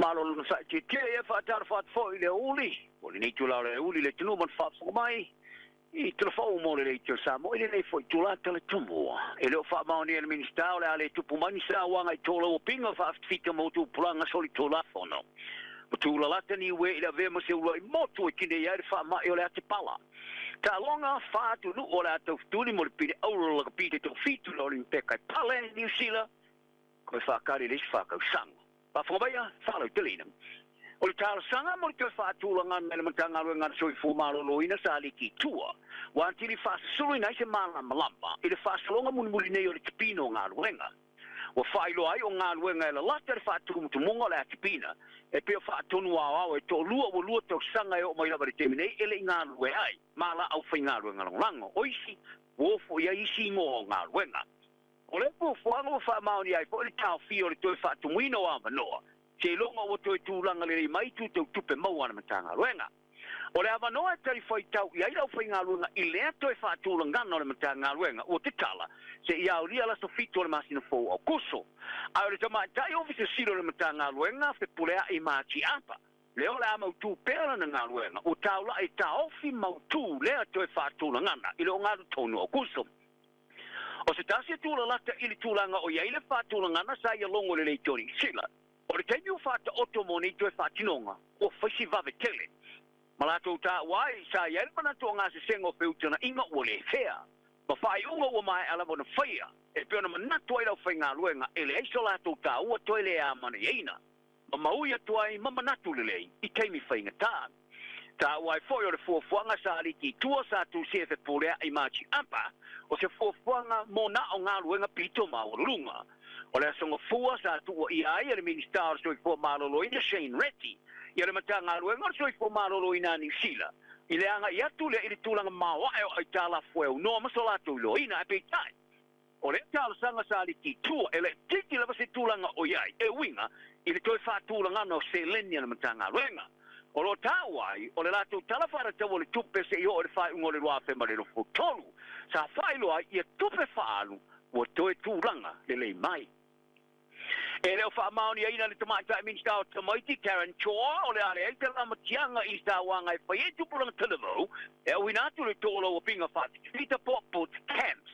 Malo lona saʻi ia faatalofa atu foi i le aoauli, po o lenei itula o le aoauli i le atunuu ma le faafofoga mai i telefou mo le leitio Samoa i lenei foi itula talatumua. E le o faamaonia e le Minisita o le a le tupu mai ni sauaga i tolauapiga faafitafita mo tupulaga solitulafono. Ua tulalata Niue i le avea ma se uluai motu e tinei ai le faamai o le atipala. Taaloga fa atunuu o le a taufetuli mo le pine auro o le lakapi taitoafitu i le Olimipeka i Pale, Niu Sila, koe faakali i le isi 4 tausaga. Faafofoga maia, faalauteleina. O le talosaga mo le toe faatulagana i le Matagaluega a le Soifua Maloloina sa liki i tua, ua atili faasasuluina ai se malamalama i le faasologa mulimuli nei o le tipiina o galuega. Ua faailoa ai o galuega e lalata le faatumutumuga o le atipina, e pei o faatonu aoao e toalua ua 2 tausaga e oo mai lava i le taimi nei e le i galulue ai, ma laau faigaluega lagolago. O isi, ua ofo i ai isi igoa o galuega. O le fuafuaga ua faamaonia ai foi le taofia o le toe faatumuina o avanoa, seiloga ua toe tulaga lelei mai itu tau tupe maua a le Matagaluega. O le avanoa e talifuaitau i ai le aufaigaluega i lea toe faatulagana o le Matagaluega ua tatala seia aulia le aso 7 o le masina fou o Aokuso. Ae o le tamaitai Ofisa Sili o le Matagaluega, Fepuleai Mati Apa, lea o le a mautū pea lana galuega, ua taula'i taofi mautū lea toe faatulagana i le ogalu tonu o Aokuso. O se tasi e tulalata i le tulaga o i ai le faatulagana sa ia logo i le Leitio Niu Sila. O le taimi ua faataoto mo nei toe faatinoga, ua fai si vave tele. Ma latou taua ai, sa i ai le manatu o gasesega o feutagaiga ua le fea. Ma faaiuga ua maea lava ona faia, e pei ona manatu ai le aufaigaluega e leai so latou taua toe le amanaiaina. Ma maui atu ai ma manatu lelei i taimi faigata. Taua ai foi o le fuafuaga sa aliki i tua sa tusia e Fepuleai Mati Apa, o se fuafuaga mo na o galuega pito maualuluga. O le aso Gafua sa tuuaia ai e le Minisita o le Soifua Maloloina Shane Reti ia le Matagaluega o le Soifua Maloloina a Niu Sila i le agai atu lea i le tulaga maoae o aitalafu e aunoa ma so latou iloaina, ae peitai o le talosaga sa aliki i tua e laitiiti lava se tulaga o i ai e uiga i le toe faatulagana o seleni a le Matagaluega. O lo o taua ai o le latou tala faatatau o le tupe seia oo i le faaiuga o le 2023 sa faailoa ai ia tupe faaalu ua toe tulaga lelei mai. E le o faamaoniaina le tamaitai Minisita o Tamaiti Karen Chhoa o le a leai se lamatiaga i sauaga e fai ai tupulaga talavou e auina atu le tolauapiga faafitafita po o boot camps.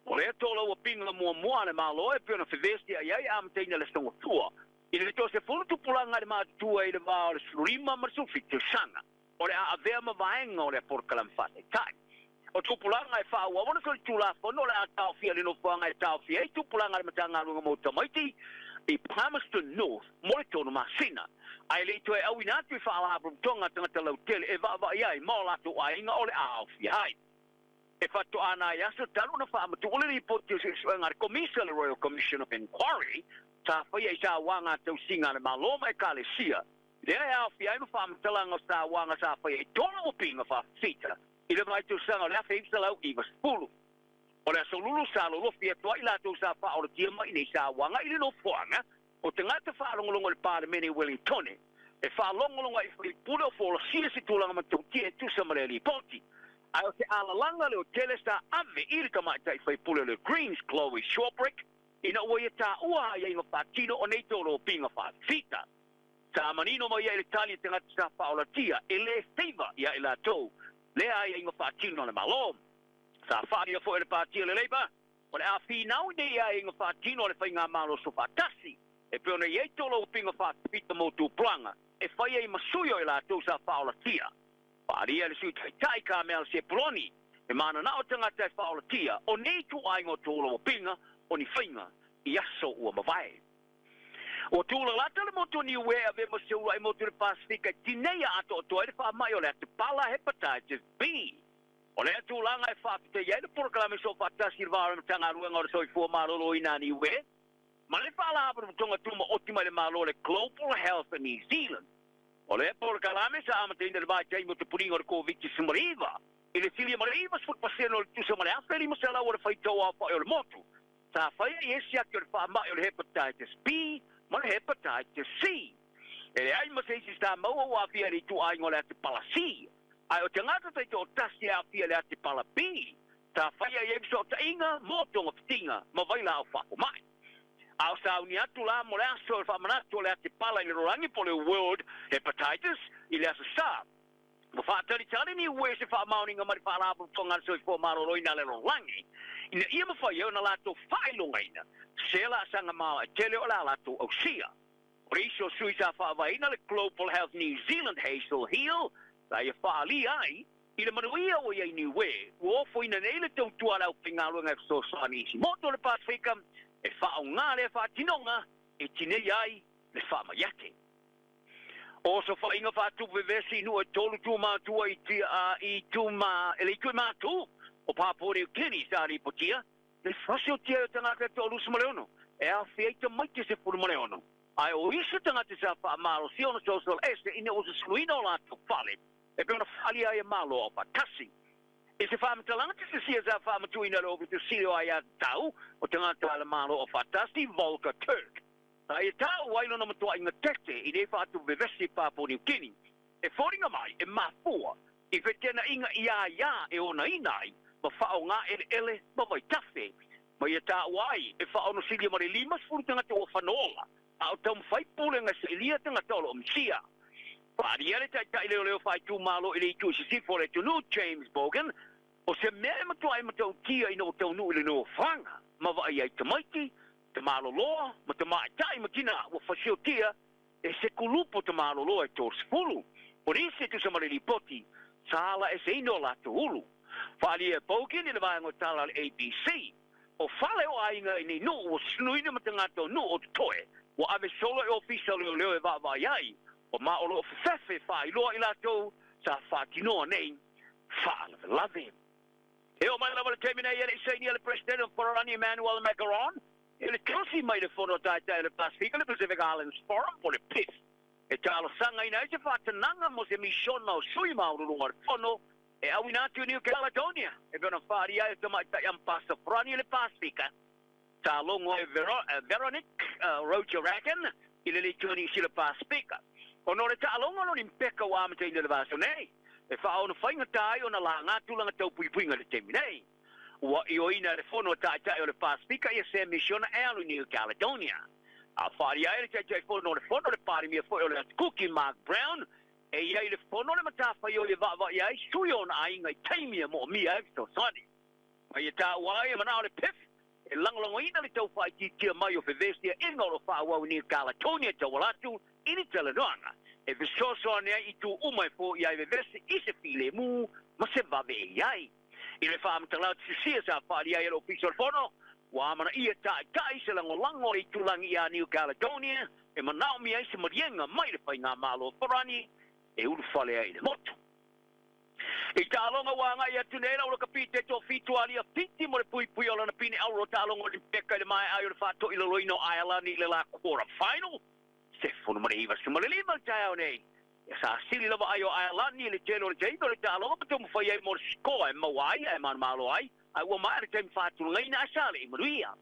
O lea tolauapiga muamua a le Malo e pei ona fevesia'i ai amataina le Aso Gafua i le 30 tupulaga i le matutua i le va o le 15 ma le 17 tausaga. O le a avea ma vaega o le polokalame faataitai. O tupulaga e faaauau ona solitulafono o le a taofia i le nofoaga e taofia ai tupulaga a le Matagaluega mo Tamaiti i Palmerston North mo le 3 masina. Ae le i toe auina atu i faalapotopotoga a tagata lautele e vaavaai ai ma o latou aiga o le a aofia ai. E faatoa nai aso talu ona faamatuu le lipoti o suesuega a le Komisa, le Royal Commission of Inquiry, sa faia i sauaga a tausiga a le Malo ma ekalesia, lea e aofia ai ma faamatalaga o sauaga sa faia i tolauapiga faafita i le vaitausaga o le 1990. O le aso Lulu sa lolofi atu ai latou sa faaolatia mai nei sauaga i le nofoaga o tagata faalogologo i le Palemene i Wellington e faalogologo i faipule o folasia se tulaga matautia e tusa ma le lipoti. Ae o se alalaga le o tele sa ave i le tamaitai faipule o le Greens Chloe Swarbrick ina ua ia taua aiaiga faatino o nei tolopiga faafita. Sa manino mai ai le tali a tagata sa faaolatia e le feiva ia i latou lea aiaiga faatino a le Malo. Sa faaalia foi e le Patia le Labour o le a finau nei aiaiga faatino a le faigamalo sofaatasi e pei ona i ai tolaupiga faafita mo tupulaga e fai ai ma sui o i latou sa faaolatia. Faaalia le Sui Taitai Carmel Sepuloni e mananao tagata e faaolatia o nei ituaiga o tolauapiga o ni faiga i aso ua mavae. Ua tulalata le motu o Niue e avea ma se uluai motu i le Pasefika e tineia atoatoa ai le faamai o le atipala hepatitis B. O lea tulaga e faafetaia ai le polokalame soofaatasi i le va o le Matagaluega o le Soifua Maloloina a Niue ma le Faalapotopotoga Tumaoti mai le Malo, le Global Health New Zealand. O lea polokalame sa amataina i le vaitaimi o te puliga o le Koviti-19 i le silia ma le 90% o le tusa ma le 1500 o le faitau aofai o le motu sa faia i e siaki o le faamai o le hepatitis B ma le hepatitis C. E leai ma se isi sa maua ua aafia i le ituaiga o le atipala C. Ae o tagata taitoatasi e aafia i le atipala B sa faia i ai fesootaiga mo togafitiga ma vailaau faafomai. A o sauni atu la mo le aso e faamanatu o le atipala i le lalolagi po o le World Hepatitis i le Aso Sa. Ua faatalitali Niue i se faamaoniga mai le Faalapotopotoga a le Soifua Maloloina a le Lalolagi ina ia mafai ai ona latou faailogaina se laasaga maoae tele o le a latou ausia. O le isi o sui sa faavaeina le Global Health New Zealand Hazel Hill sa ia faaalia ai i le manuia ua i ai Niue, ua ofoina nei le tautua a le aufaigaluega e fesoasoani i isi motu o le Pasefika e faaaoga lea faatinoga e tineia ai le faamai ate. O sofaiga faatupu vevesi i nuu e tolu tumatua i tia i tuma e le itu e matu o Papua New Guinea sa lipotia le fasiotia ai o tagata e 26 e aofia ai tamaiti 16. Ae o isi tagata sa faamalosia ona solosolo ese ina ua susuluina o latou fale e pei ona faaalia ai e Malo Aufaatasi. I se faamatalaga tusitusia sa faamatuuina e le Ofisa Sili o Aiatatau o Tagata a le Malo Aufaatasi, Volker Turk, sa ia taua ai lona matuaiga tete i nei faatupu vevesi i Papua New Guinea e foliga mai e mafua i fetenaiga i a ia e onaina ai ma faaaoga eleele ma vaitafe. Ma ia taua ai e faaono silia ma le 50 tagata ua fanola a o taumafai pulega e sailia tagata o lo o misia. Faaalia le taitai leoleo faaitumalo i le itu i sisifo o le atunuu James Bogan, o se mea e matuai matautia ina ua taunuu i le nofoaga ma vaai ai tamaiti, tamaloloa ma tamaitai ma tinā ua fasiotia e se kulupu tamaloloa e 30. O nisi e tusa ma le lipoti sa ala eseina o latou ulu. Faaalia e Bogan i le vaega o tala a le ABC, o fale o aiga i nei nuu ua sunuina ma tagata o nuu o totoe ua ave solo e ofisa o leoleo e vaavaai ai o ma o lo o fefefe faailoa i latou sa faatinoa nei faalavelave. E oo mai lava le taimi nei e le i sainia le Peresetene o Farani Emmanuel Macron i le tofi mai le Fono Taitai o le Pasefika, le Pacific Islands Forum po o le PIF, e talosagaina ai se faatanaga mo se misiona o sui maualuluga o le Fono e auina atu i New Caledonia e pei ona faaalia ai e tamaitai Ambasa Farani le Pasefika sa logo ai Veronique Roger-Ragan i le Leitio Niu Sila Pasefika. Ona o le taaloga o le Olimpeka ua amataina i le vaiaso nei, e faaono faigata ai ona laga tulaga tau puipuiga i le taimi nei. Ua ioeina e le Fono a Taitai o le Pasefika ia se misiona e alu i New Caledonia. A faaalia ai le Taitaifono o le Fono, le Palemia foi o le Atu Kuki, Mark Brown, e i ai le Fono le matafaioi e vaavaai ai sui o ona aiga i taimi e moomia ai fesoasoani. Ma ia taua ai e manao le PIF e lagolagoina le tau faaitiitia mai o fevesiaiga o lo o faaauau i New Caledonia e tauala atu i ni talanoaga e fesoasoani ai i itu uma e foia ai vevesi i se filemu ma se vave e i ai. I le faamatalaga tusisia sa faaalia ai e le Ofisa o le Fono, ua amanaia taitai se lagolago a le itulagi ia New Caledonia e manaomia ai se maliega mai le faigamalo Farani e ulufale ai i le motu. I taaloga ua agai atu nei lau lakapi te toafitu alia Fiti mo le puipui o lana pine auro taaloga Olimpeka i le maea ai o le faatoilaloina o Aelani i le la quarter final 19 le taeao nei. Ia sa sili lava ai o Aelani i le tele o le taimi o le taaloga ma taumafai ai mo le sikoa e maua ai ae manumalo ai, ae ua maea le taimi faatulagaina ae sa le i manuia.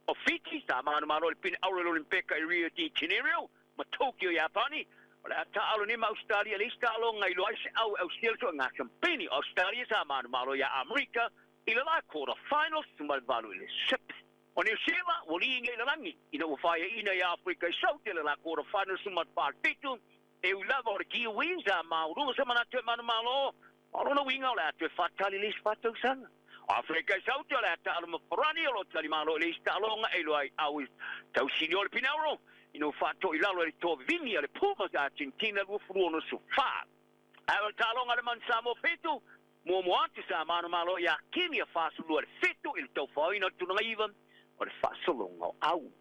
O Fiti sa manumalo i le pine auro i le Olimpeka i Rio de Janeiro ma Tokyo Iapani. O le a taaalo nei ma Australia le isi taaloga i loa ai se au e ausia le suega siampeni. O Australia sa manumalo iā Amerika i le la quarter finals 8-0. O Niu Sila ua ligia i le lagi ina ua faiaina iā Afrika i Saute i le la quarter finals 4-7, e ui lava o le Kiwi sa maualuga se manatu e manumalo, a o lona uiga o le a toe faatali le isi faatausaga. O Afrika i Saute o le a taalo ma Farani o lo o talimalo i le isi taaloga e iloa ai au i tausili o le pine auro ina ua faatoilalo e le toa vivini a le Pumas a Argentina 2064. Ae o le taaloga a le Manu Samoa 7 muamua atu sa manumalo iā Kenia 42-7 i le taufaoina o le tulaga iva o le faasologa o au.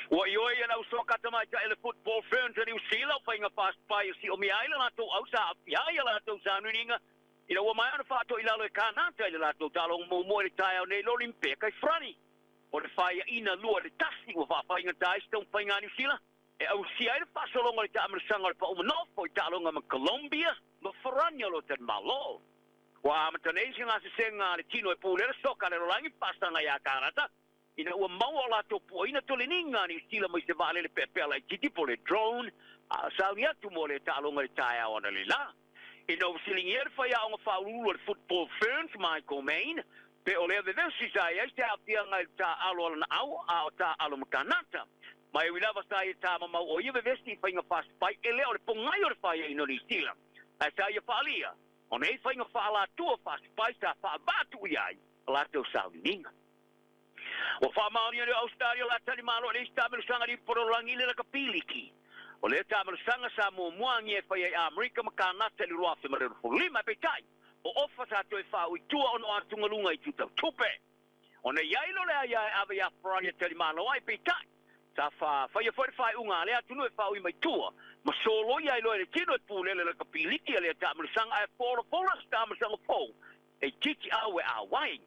Ua ioe ia le au soka tamaitai le Football Ferns a Niu Sila o faiga fa'asupai o si'omia ai le latou au sa a'afia ai a latou sanuiniga ina ua maea ona faato'ilalo e Kanata i le latou taaloga muamua i le taeao nei le Olimpeka i Farani. O le faiaina 2-1 ua faafaigata ai se taumafaiga a Niu Sila e ausia ai le faasologa o le taamilosaga o le pauma nofo i taaloga ma Colombia ma Farani o lo talimalo. Ua amata nei se gasesega a le tino e pulea le soka a le lalolagi faasaga iā Kanata ina ua maua o latou puaina toleniga a Niu Sila mai se vaalele peapea laitiiti po o le drone a sauni atu mo le taaloga i le taeao analeila. Ina ua fesiligia le faiaoga faauluulu o le Football Ferns, Michael Main, Pe o lea vevesi sa i ai se aafiaga i le taaalo a lana au a o taaalo ma kanata. Ma e ui lava sa ia tamamau o ia vevesi i faiga fasipai e le o le pogai o le faiaina o Niu Sila. Ae sa ia faalia, o nei faiga faalatua fasipai sa faavaatu i ai a latou sauniga. Ua faamaonia le Australia la tali malo le isi taamilosaga lipololagi le lakapiliki. O lea taamilosaga sa muamuagia e fai ai Amerika ma Kanata i le 2025 e peitai. O ofa sa toe faauitua ona o atugaluga i tutautupe. Ona i ai lo le aia e ave ia Ferrari tali malo ai peitai. Sa faia foi le faaiuga a lea atunuu e faaui mai tua. Ma soloia ai loa e le tino e pulele lakapiliki a lea taamilosaga ae folafola se taamilosaga fou. E titi au e awai.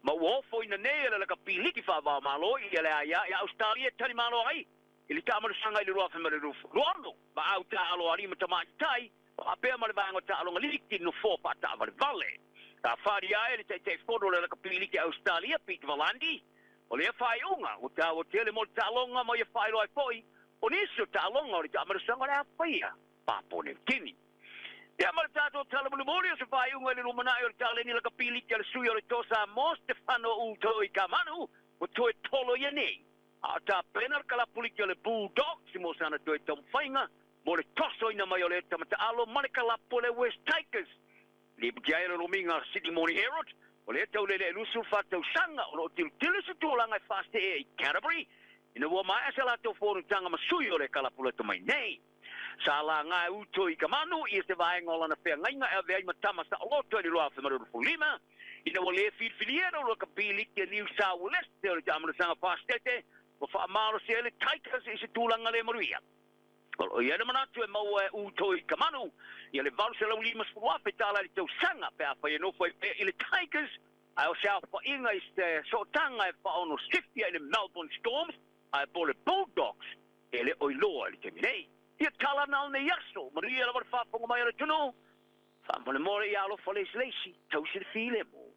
Ma ua ofo ina nei e le lakapiliki faavao malo i le aia i Australia tali malo ai. I le taamilosaga i le 2026. Ma au taalo ali ma tamaitai. Faapea ma le vaega o taaloga liki nofoa faataavalevale. Sa fari ai le Taitaifono le lakapiliki Australia Pete Valandi. O lea faaiuga ua taua tele mo le taaloga ma ia faailoa ai foi o nisi o taaloga o le taamilosaga o le a faia Papua Niu Kini. Ia ma le tatou tala mulimuli o se faaiuga i le lumanai o le taleni lakapiliki a le sui o le Tosa mo Stefano Utoikamanu ua toe tolo ia nei. A o tapena le kalapuliki o le Bulldogs mo sana toe taumafaiga mo le tosoina mai o le tamataalo ma le kalapu o le West Tigers. Lipoti ai le lomiga Sydney Morning Herald o lea taulele e 24 tausaga o loo tilotilo se tulaga e faasee i Canterbury ina ua maea se latou fonotaga ma sui o le kalapuleta mai nei. Sa laga e Utoikamanu ia se vaega o lana feagaiga e ave ai ma tama saoloto i le 2025 ina ua le filifilia na lakapiliki a New South Wales o le taamilosaga Fasitete ua faamalosi ai le Tigers i se tulaga le manuia. O ia le manatu e maua e Utoikamanu ia le $850,000 i le tausaga pe a fai e nofo ai pea i le Tigers ae o se aofaiga i se sootaga e faaono sifia i le Melbourne Storms ae po le Bulldogs e le o iloa i le taimi nei. Ia tala na o nei aso, manuia lava le faafofoga mai o le atunuu. Faamolemole ia alofa leisileisi, tausi le filemu.